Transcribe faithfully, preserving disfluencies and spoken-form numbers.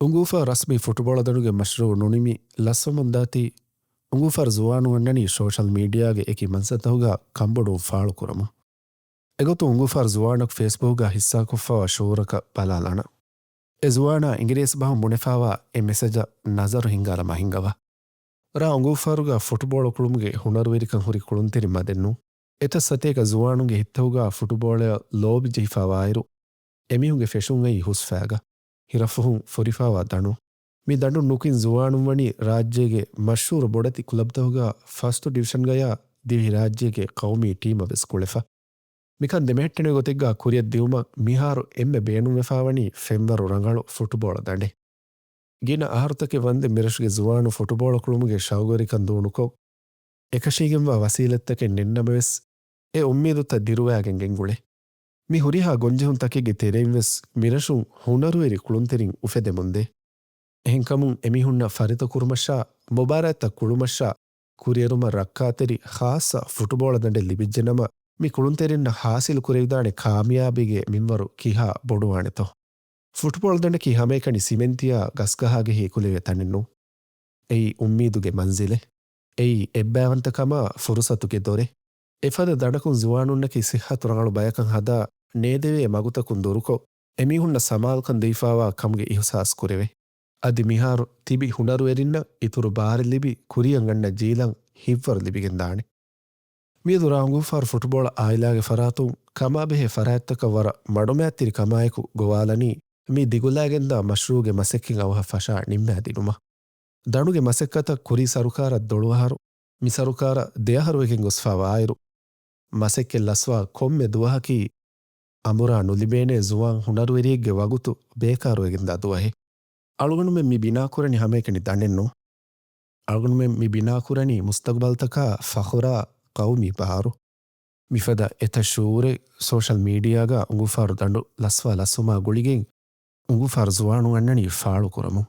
އުނގޫފާރު ރަސްމީ ފުޓުބޯޅަ ދަނޑުގެ މަޝްރޫއު ނުނިމި ލަސްވަމުންދާތީ، އުނގޫފާރު ޒުވާނުން އަންނަނީ ސޯޝަލް މީޑިއާގެ އެކި މަންސަތަކުގަ ކަންބޮޑުވުން ފާޅުކުރަމުން. އެގޮތުން އުނގޫފާރު ޒުވާނަކު ފޭސްބުކްގަ ހިއްސާކޮށްފައިވާ ޝުއޫރަކަށް ބަލާލާނަން. އެ ޒުވާނާ އިނގިރޭސި ބަހުން ބުނެފައިވާ އެ މެސެޖަށް ނަޒަރު ހިންގާލަމާ ހިންގަވާ. ރ. އުނގޫފާރުގަ ފުޓުބޯޅަ ކުޅުމުގެ ހުނަރުވެރިކަން ހުރި ކުޅުންތެރިން މަދެއްނު. އެތައް ސަތޭކަ ޒުވާނުންގެ ހިތްތަކުގަ ފުޓުބޯޅަޔަށް ލޯބި ޖެހިފައިވާއިރު، އެމީހުންގެ ފެށުން އައީ ހުސްފައިގަ. ހިރަފުހުން ފުރިފައިވާ ދަނޑު. މި ދަނޑުން ނުކުތް ޒުވާނުން ވަނީ ރާއްޖޭގެ މަޝްހޫރު ބޮޑެތި ކުލަބްތަކުގަ ފަސްޓު ޑިވިޝަންގަޔާ ދިވެހިރާއްޖޭގެ ޤައުމީ ޓީމަށް ވެސް ކުޅެފަ. މިކަން ދެމެހެއްޓެނިވި ގޮތެއްގަ ކުރިއަށް ދިއުމަށް މިހާރު އެންމެ ބޭނުންވެފައިވަނީ ފެންވަރު ރަނގަޅު ފުޓުބޯޅަ ދަނޑެއް. ގިނަ އަހަރުތަކެއް ވަންދެން މިރަށުގެ ޒުވާނުން ފުޓުބޯޅަ ކުޅުމުގެ ޝައުގުވެރިކަން ދޫނުކޮށް، އެކަށީގެންވާ ވަސީލަތްތަކެއް ނެތްނަމަވެސް، އެ އުއްމީދުތައް ދިރުވާގެން ގެންގުޅޭ. މި ހުރިހާ ގޮންޖެހުންތަކެއްގެ ތެރެއިންވެސް މިރަށުން ހުނަރުވެރި ކުޅުންތެރިން އުފެދެމުންދޭ. އެހެންކަމުން އެމީހުންނަށް ފަރިތަކުރުމަށާ، މުބާރާތްތައް ކުޅުމަށާ، ކުރިއެރުމަށް ރައްކާތެރި ޚާއްޞަ ފުޓުބޯޅަ ދަނޑެއް ލިބިއްޖެނަމަ، މި ކުޅުންތެރިންނަށް ހާސިލު ކުރެވިދާނެ ކާމިޔާބީގެ މިންވަރު ކިހާ ބޮޑުވާނެތޯ؟ ފުޓުބޯޅަ ދަނޑަކީ ހަމައެކަނި ސިމެންތިއާ ގަސްގަހާގެހި އެކުލެވޭ ތަނެއްނޫ. އެއީ އުއްމީދުގެ މަންޒިލެއް. އެއީ އެއްބައިވަންތަކަމާ ފުރުސަތުގެ ދޮރެއް. އެފަދަ ދަނޑަކުން ޒުވާނުންނަކީ ސިއްހަތު ރަނގަޅު ބަޔަކަށް ހަދާ، ނޭދެވޭ މަގުތަކުން ދުރުކޮށް، އެމީހުންނަށް ސަމާލުކަން ދެވިފައިވާ ކަމުގެ އިހުސާސް ކުރެވޭ. އަދި މިހާރު ތިބި ހުނަރުވެރިންނަށް އިތުރު ބާރެއް ލިބި، ކުރިއަށް އަންނަ ޖީލަށް ހިތްވަރު ލިބިގެންދާނެ. މިއަދު ރ. އުނގޫފާރު ފުޓުބޯޅަ އާއިލާގެ ފަރާތުން ކަމާބެހޭ ފަރާތްތަކަށް ވަރަށް މަޑުމައިތިރި ކަމާއެކު ގޮވާލަނީ، މި ދިގުލާގެންދާ މަޝްރޫއުގެ މަސައްކަތް އަވަހަށް ފަށާ ނިންމާދިނުމަށް. ދަނޑުގެ މަސައްކަތަށް ކުރީ ސަރުކާރަށް ދޮޅުއަހަރު، މި ސަރުކާރަށް ދެއަހަރުވެގެން ގޮސްފައިވާއިރު، މަސައްކަތް ލަސްވާ ކޮންމެ ދުވަހަކީ އަނބުރާ ނުލިބޭނޭ ޒުވާން ހުނަރުވެރިއެއްގެ ވަގުތު ބޭކާރުވެގެންދާ ދުވަހެއް. އަޅުގަނޑުމެން މި ބިނާކުރަނީ ހަމައެކަނި ދަނޑެއްނޫ. އަޅުގަނޑުމެން މި ބިނާކުރަނީ މުސްތަގުބަލްތަކާ ފަޚުރާ ޤައުމީ ބާރު. މިފަދަ އެތައް ޝުއޫރެއް ސޯޝަލް މީޑިއާގަ އުނގޫފާރު ދަނޑު ލަސްވާ ލަސްވުމާ ގުޅިގެން އުނގޫފާރު ޒުވާނުން އަންނަނީ ފާޅުކުރަމުން.